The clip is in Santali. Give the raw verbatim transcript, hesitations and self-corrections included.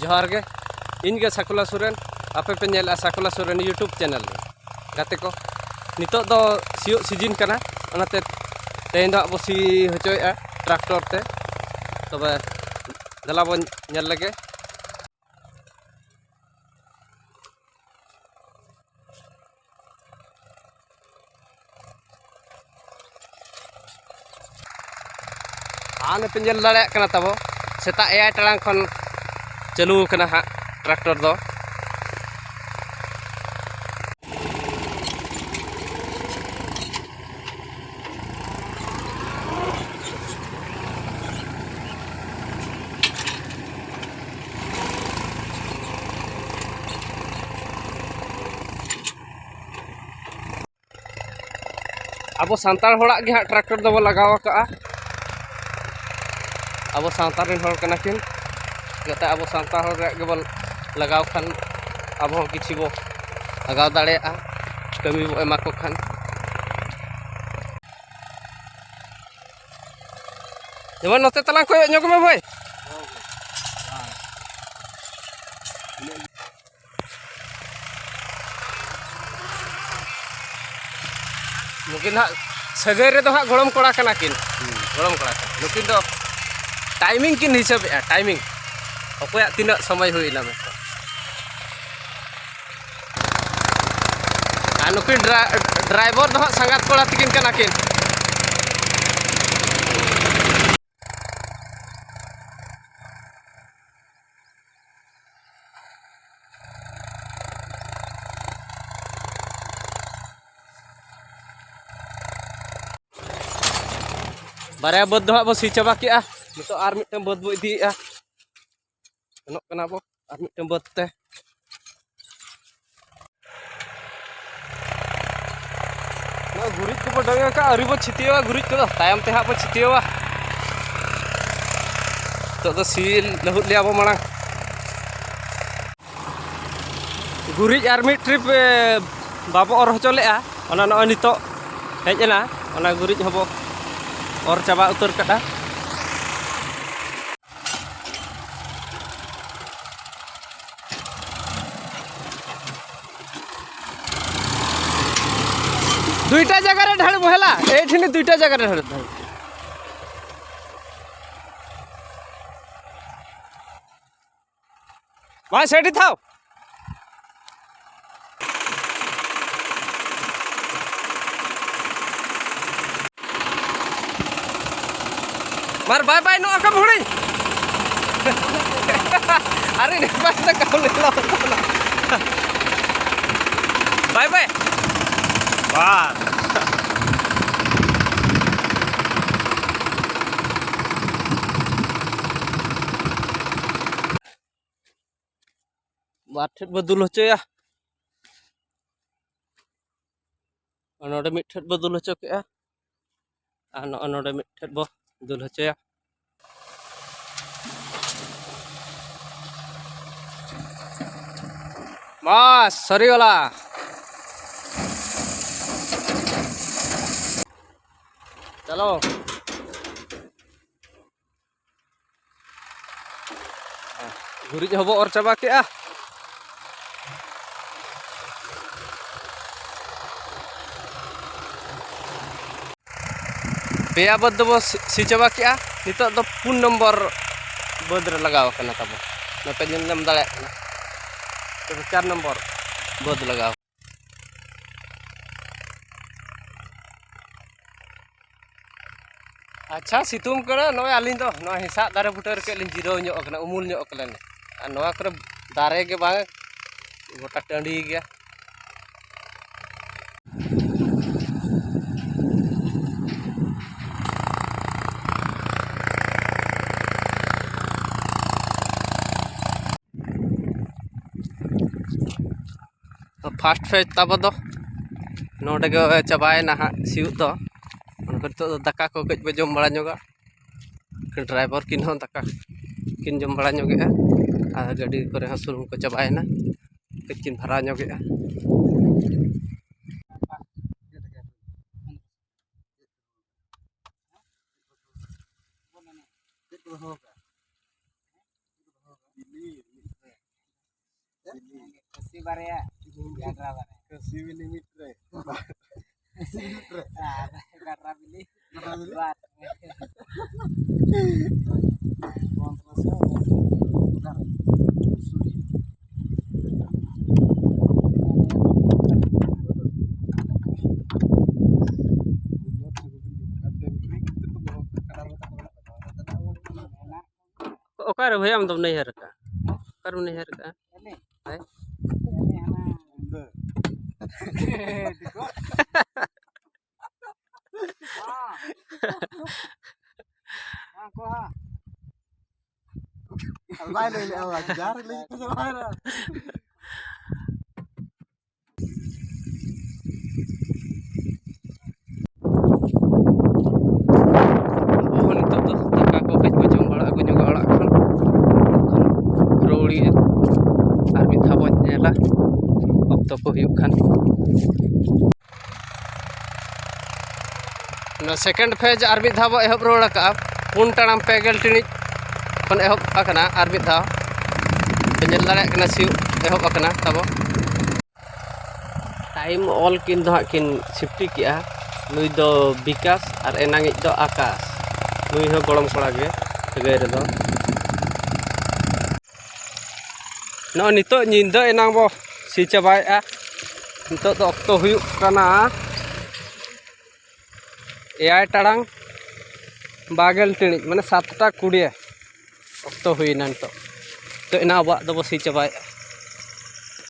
ᱡᱚᱦᱟᱨ ᱜᱮ, ᱤᱧ ᱜᱮ ᱥᱟᱠᱩᱞᱟ ᱥᱚᱨᱮᱱ᱾ ᱟᱯᱮ ᱯᱮ ᱧᱮᱞᱮᱫᱼᱟ ᱥᱟᱠᱩᱞᱟ ᱥᱚᱨᱮᱱ YouTube ᱪᱮᱱᱮᱞ ᱨᱮ᱾ ᱜᱟᱛᱮ ᱠᱚ, ᱱᱤᱛᱚᱜ ᱫᱚ ᱥᱤᱭᱳᱜ ᱥᱤᱡᱤᱱ ᱠᱟᱱᱟ, ᱚᱱᱟᱛᱮ ᱛᱮᱦᱮᱧ ᱫᱚ ᱦᱟᱸᱜ ᱵᱚ ᱥᱤ ᱦᱚᱪᱚᱭᱮᱫᱼᱟ ᱴᱨᱟᱠᱴᱚᱨ ᱛᱮ᱾ ᱛᱚᱵᱮ ᱫᱮᱞᱟ ᱵᱚᱱ ᱧᱮᱞ ᱞᱮᱜᱮ᱾ ᱟᱨ ᱱᱚᱛᱮ ᱧᱮᱞ ᱫᱟᱲᱮᱭᱟᱜ ᱠᱟᱱᱟ ᱛᱟᱵᱚ, ᱥᱮᱛᱟᱜ ᱮᱭᱟᱭ ᱴᱟᱲᱟᱝ ᱠᱷᱚᱱ ᱪᱟᱹᱞᱩ ᱟᱠᱟᱱᱟ ᱦᱟᱸᱜ ᱴᱨᱟᱠᱴᱚᱨ ᱫᱚ᱾ ᱟᱵᱚ ᱥᱟᱱᱛᱟᱲ ᱦᱚᱲᱟᱜ ᱜᱮ ᱦᱟᱸᱜ ᱴᱨᱟᱠᱴᱚᱨ ᱫᱚᱵᱚ ᱞᱟᱜᱟᱣ ᱟᱠᱟᱜᱼᱟ᱾ ᱟᱵᱚ ᱥᱟᱶᱛᱟ ᱨᱮᱱ ᱦᱚᱲ ᱠᱟᱱᱟ ᱠᱤᱱ, ᱡᱟᱛᱮ ᱟᱵᱚ ᱥᱟᱱᱛᱟᱲ ᱦᱚᱲ ᱨᱮᱭᱟᱜ ᱜᱮᱵᱚᱱ ᱞᱟᱜᱟᱣ ᱠᱷᱟᱱ ᱟᱵᱚ ᱦᱚᱸ ᱠᱤᱪᱷᱩ ᱵᱚ ᱞᱟᱜᱟᱣ ᱫᱟᱲᱮᱭᱟᱜᱼᱟ, ᱠᱟᱹᱢᱤ ᱵᱚ ᱮᱢᱟ ᱠᱚ ᱠᱷᱟᱱ᱾ ᱡᱮᱢᱚᱱ ᱱᱚᱛᱮ ᱛᱟᱞᱟᱝ ᱠᱚᱭᱚᱜ ᱧᱚᱜ ᱢᱮ ᱵᱷᱟᱹᱭ᱾ ᱱᱩᱠᱤᱱ ᱦᱟᱸᱜ ᱥᱟᱹᱜᱟᱹᱭ ᱨᱮᱫᱚ ᱦᱟᱸᱜ ᱜᱚᱲᱚᱢ ᱠᱚᱲᱟ ᱠᱟᱱᱟ ᱠᱤᱱ᱾ ᱦᱩᱸ᱾ ᱜᱚᱲᱚᱢ ᱠᱚᱲᱟ ᱠᱟᱱᱟ ᱱᱩᱠᱤᱱ ᱫᱚ᱾ ᱴᱟᱭᱢᱤᱝ ᱠᱤᱱ ᱦᱤᱥᱟᱹᱵᱮᱜᱼᱟ, ᱴᱟᱭᱢᱤᱝ, ᱚᱠᱚᱭᱟᱜ ᱛᱤᱱᱟᱹᱜ ᱥᱚᱢᱚᱭ ᱦᱩᱭ ᱮᱱᱟ ᱢᱮᱱᱛᱮ᱾ ᱟᱨ ᱱᱩᱠᱤᱱ ᱰᱨᱟ-, ᱰᱨᱟᱭᱵᱷᱟᱨ ᱫᱚ ᱦᱟᱸᱜ ᱥᱟᱸᱜᱟᱛ ᱠᱚᱲᱟ ᱛᱟᱹᱠᱤᱱ ᱠᱟᱱᱟ ᱠᱤᱱ᱾ ᱵᱟᱨᱭᱟ ᱵᱟᱹᱫᱽ ᱫᱚ ᱦᱟᱸᱜ ᱵᱚ ᱥᱤ ᱪᱟᱵᱟ ᱠᱮᱜᱼᱟ᱾ ᱱᱤᱛᱚᱜ ᱟᱨ ᱢᱤᱫᱴᱟᱝ ᱵᱟᱹᱫᱽ ᱵᱚ ᱤᱫᱤᱭᱮᱜᱼᱟ᱾ ᱥᱮᱱᱚᱜ ᱠᱟᱱᱟ ᱵᱚ ᱟᱨ ᱢᱤᱫᱴᱟᱝ ᱵᱟᱹᱫᱽ ᱛᱮ᱾ ᱱᱚᱣᱟ ᱜᱩᱨᱤᱡ ᱠᱚᱵᱚ ᱰᱟᱹᱝ ᱟᱠᱟᱫᱼᱟ, ᱟᱹᱣᱨᱤ ᱵᱚ ᱪᱷᱤᱛᱤᱭᱟᱹᱣᱟ ᱜᱩᱨᱤᱡ ᱠᱚᱫᱚ, ᱛᱟᱭᱚᱢ ᱛᱮ ᱦᱟᱸᱜ ᱵᱚ ᱪᱷᱤᱛᱤᱭᱟᱹᱣᱟ᱾ ᱱᱤᱛᱚᱜ ᱫᱚ ᱥᱤ ᱞᱟᱹᱦᱩᱫ ᱞᱮᱭᱟ ᱵᱚ ᱢᱟᱲᱟᱝ᱾ ᱜᱩᱨᱤᱡ ᱟᱨ ᱢᱤᱫ ᱴᱨᱤᱯ, ᱮ, ᱵᱟᱵᱚ ᱚᱨ ᱦᱚᱪᱚ ᱞᱮᱫᱼᱟ, ᱚᱱᱟ ᱱᱚᱜᱼᱚᱭ ᱱᱤᱛᱚᱜ ᱦᱮᱡ ᱮᱱᱟ, ᱚᱱᱟ ᱜᱩᱨᱤᱡ ᱦᱚᱸᱵᱚ ᱚᱨ ᱪᱟᱵᱟ ᱩᱛᱟᱹᱨ ᱠᱟᱫᱼᱟ᱾ দুইটা জায়গারে ঢালবো হেলা, এইঠিনি দুইটা জায়গারে ঢালবো। ভাই, সেটি থাও। ᱢᱟᱨ ᱵᱟᱭ ᱵᱟᱭ ᱱᱚᱜᱼᱟ ᱠᱟᱢ ᱦᱩᱲᱤᱧ᱾ ᱟᱨᱮ ᱱᱮᱯᱟᱞ ᱫᱚ ᱠᱟᱢ ᱞᱮ ᱞᱟᱣ ᱠᱟᱱᱟ᱾ ᱵᱟᱭ ᱵᱟᱭ᱾ ᱵᱟᱨ᱾ ᱵᱟᱨ ᱴᱷᱮᱱ ᱵᱚ ᱫᱩᱞ ᱦᱚᱪᱚᱭᱟ᱾ ᱱᱚᱰᱮ ᱢᱤᱫ ᱴᱷᱮᱱ ᱵᱚ ᱫᱩᱞ ᱦᱚᱪᱚ ᱠᱮᱜᱼᱟ, ᱟᱨ ᱱᱚᱜᱼᱚ ᱱᱚᱰᱮ ᱢᱤᱫ ᱴᱷᱮᱱ ᱵᱚ ᱫᱩᱞ ᱦᱚᱪᱚᱭᱟ᱾ ᱵᱟᱥ, ᱥᱟᱹᱨᱤᱣᱟᱞᱟ᱾ ᱪᱚᱞᱚ᱾ ᱜᱩᱨᱤᱡ ᱦᱚᱸᱵᱚ ᱚᱨ ᱪᱟᱵᱟ ᱠᱮᱜᱼᱟ᱾ ᱯᱮᱭᱟ ᱵᱟᱹᱫᱽ ᱫᱚᱵᱚ ᱥᱤ, ᱥᱤ ᱪᱟᱵᱟ ᱠᱮᱜᱼᱟ᱾ ᱱᱤᱛᱚᱜ ᱫᱚ ᱯᱩᱱ ᱱᱚᱢᱵᱚᱨ ᱵᱟᱹᱫᱽ ᱨᱮ ᱞᱟᱜᱟᱣ ᱠᱟᱱᱟ ᱛᱟᱵᱚ᱾ ᱱᱚᱛᱮ ᱧᱮᱞ ᱧᱟᱢ ᱫᱟᱲᱮᱭᱟᱜ ᱠᱟᱱᱟ, ᱱᱤᱛᱚᱜ ᱫᱚ ᱪᱟᱨ ᱱᱚᱢᱵᱚᱨ ᱵᱟᱹᱫᱽ ᱞᱟᱜᱟᱣ᱾ ᱟᱪᱪᱷᱟ, ᱥᱤᱛᱩᱝ ᱠᱟᱱᱟ᱾ ᱱᱚᱜᱼᱚᱭ ᱟᱹᱞᱤᱧ ᱫᱚ ᱱᱚᱣᱟ ᱦᱮᱸᱥᱟᱜ ᱫᱟᱨᱮ ᱵᱩᱴᱟᱹ ᱨᱮ ᱠᱟᱹᱡ ᱞᱤᱧ ᱡᱤᱨᱟᱹᱣ ᱧᱚᱜ ᱟᱠᱟᱱᱟ, ᱩᱢᱩᱞ ᱧᱚᱜ ᱟᱠᱟᱱᱟᱞᱤᱧ᱾ ᱟᱨ ᱱᱚᱣᱟ ᱠᱚᱨᱮ ᱫᱟᱨᱮ ᱜᱮ ᱵᱟᱝ, ᱜᱚᱴᱟ ᱴᱟᱺᱰᱤ ᱜᱮᱭᱟ᱾ ᱯᱷᱟᱥᱴ ᱯᱷᱮᱡᱽ ᱛᱟᱵᱚ ᱫᱚ ᱱᱚᱰᱮ ᱜᱮ ᱪᱟᱵᱟᱭᱮᱱᱟ ᱦᱟᱸᱜ ᱥᱤᱭᱳᱜ ᱫᱚ᱾ ᱚᱱᱠᱟ ᱱᱤᱛᱚᱜ ᱫᱚ ᱫᱟᱠᱟ ᱠᱚ ᱠᱟᱹᱡ ᱵᱚ ᱡᱚᱢ ᱵᱟᱲᱟ ᱧᱚᱜᱟ᱾ ᱰᱨᱟᱭᱵᱷᱟᱨ ᱠᱤᱱ ᱦᱚᱸ ᱫᱟᱠᱟ ᱠᱤᱱ ᱡᱚᱢ ᱵᱟᱲᱟ ᱧᱚᱜᱮᱜᱼᱟ, ᱟᱨ ᱜᱟᱹᱰᱤ ᱠᱚᱨᱮ ᱦᱚᱸ ᱥᱩᱱᱩᱢ ᱠᱚ ᱪᱟᱵᱟᱭᱮᱱᱟ, ᱠᱟᱹᱡ ᱠᱤᱱ ᱵᱷᱟᱨᱟᱣ ᱧᱚᱜᱮᱜᱼᱟ᱾ ᱵᱤᱞᱤ ᱢᱤᱫ ᱨᱮ᱾ ᱵᱤᱞᱤ᱾ ᱠᱷᱟᱹᱥᱤ ᱵᱟᱨᱭᱟ, ᱡᱟᱜᱽᱨᱟ ᱵᱟᱨᱭᱟ᱾ ᱠᱷᱟᱹᱥᱤ ᱵᱤᱞᱤ ᱢᱤᱫ ᱨᱮ᱾ ᱟᱨ ᱜᱟᱰᱨᱟ ᱵᱤᱞᱤ᱾ ᱚᱠᱟᱨᱮ ᱵᱷᱟᱭᱟ ᱟᱢ ᱫᱚᱢ ᱱᱟᱹᱭᱦᱟᱹᱨ ᱠᱟᱜᱼᱟ? ᱚᱠᱟᱨᱮᱢ ᱱᱟᱹᱭᱦᱟᱹᱨ ᱠᱟᱜᱼᱟ? ᱦᱮᱸ? ᱵᱟᱭ ᱞᱟᱹᱭ ᱞᱮᱜᱼᱟ, ᱵᱟᱝ ᱡᱟᱦᱟᱸ ᱨᱮ ᱞᱟᱹᱭ ᱠᱮᱫᱟ ᱵᱟᱭ ᱞᱟᱹᱭ᱾ ᱟᱵᱚ ᱦᱚᱸ ᱱᱤᱛᱚᱜ ᱫᱚ ᱫᱟᱠᱟ ᱠᱚ ᱠᱟᱹᱡ ᱵᱚ ᱡᱚᱢ ᱵᱟᱲᱟ ᱟᱹᱜᱩ ᱧᱚᱜᱟ ᱚᱲᱟᱜ ᱠᱷᱚᱱ᱾ ᱨᱩᱣᱟᱹᱲᱤᱭᱟᱹ ᱟᱨ ᱢᱤᱫ ᱫᱷᱟᱣ ᱵᱚᱱ ᱧᱮᱞᱟ, ᱚᱠᱛᱚ ᱠᱚ ᱦᱩᱭᱩᱜ ᱠᱷᱟᱱ᱾ ᱱᱚᱣᱟ second phase ᱟᱨ ᱢᱤᱫ ᱫᱷᱟᱣ ᱵᱚ ᱮᱦᱚᱵ ᱨᱩᱣᱟᱹᱲ ᱟᱠᱟᱫᱼᱟ᱾ ᱯᱩᱱ ᱴᱟᱲᱟᱝ ᱯᱮ ᱜᱮᱞ ᱴᱤᱬᱤᱡ ᱠᱷᱚᱱ ᱮᱦᱚᱵ ᱟᱠᱟᱱᱟ ᱟᱨ ᱢᱤᱫ ᱫᱷᱟᱣ᱾ ᱯᱮ ᱧᱮᱞ ᱫᱟᱲᱮᱭᱟᱜ ᱠᱟᱱᱟ, ᱥᱤᱭᱳᱜ ᱮᱦᱚᱵ ᱟᱠᱟᱱᱟ ᱛᱟᱵᱚ᱾ ᱴᱟᱭᱤᱢ ᱚᱞ ᱠᱤᱱ ᱫᱚ ᱦᱟᱸᱜ ᱠᱤᱱ ᱥᱤᱯᱴᱤ ᱠᱮᱜᱼᱟ᱾ ᱱᱩᱭ ᱫᱚ ᱵᱤᱠᱟᱥ ᱟᱨ ᱮᱱᱟᱝᱤᱡ ᱫᱚ ᱟᱠᱟᱥ᱾ ᱱᱩᱭ ᱦᱚᱸ ᱜᱚᱲᱚᱢ ᱠᱚᱲᱟ ᱜᱮ ᱥᱟᱹᱜᱟᱹᱭ ᱨᱮᱫᱚ᱾ ᱱᱚᱜᱼᱚᱭ ᱱᱤᱛᱚᱜ ᱧᱤᱫᱟᱹ ᱮᱱᱟᱝ ᱵᱚ ᱥᱤ ᱪᱟᱵᱟᱭᱮᱫᱼᱟ᱾ ᱱᱤᱛᱚᱜ ᱫᱚ ᱚᱠᱛᱚ ᱦᱩᱭᱩᱜ ᱠᱟᱱᱟ ᱮᱭᱟᱭ ᱴᱟᱲᱟᱝ ᱵᱟᱜᱮᱞ ᱴᱤᱬᱤᱡ, ᱢᱟᱱᱮ ᱥᱟᱛᱴᱟ ᱠᱩᱲᱤ ᱚᱠᱛᱚ ᱦᱩᱭᱱᱟ ᱱᱤᱛᱚᱜ᱾ ᱱᱤᱛᱚᱜ ᱮᱱᱟᱝ ᱟᱵᱚᱣᱟᱜ ᱫᱚᱵᱚ ᱥᱤ ᱪᱟᱵᱟᱭᱮᱫᱼᱟ᱾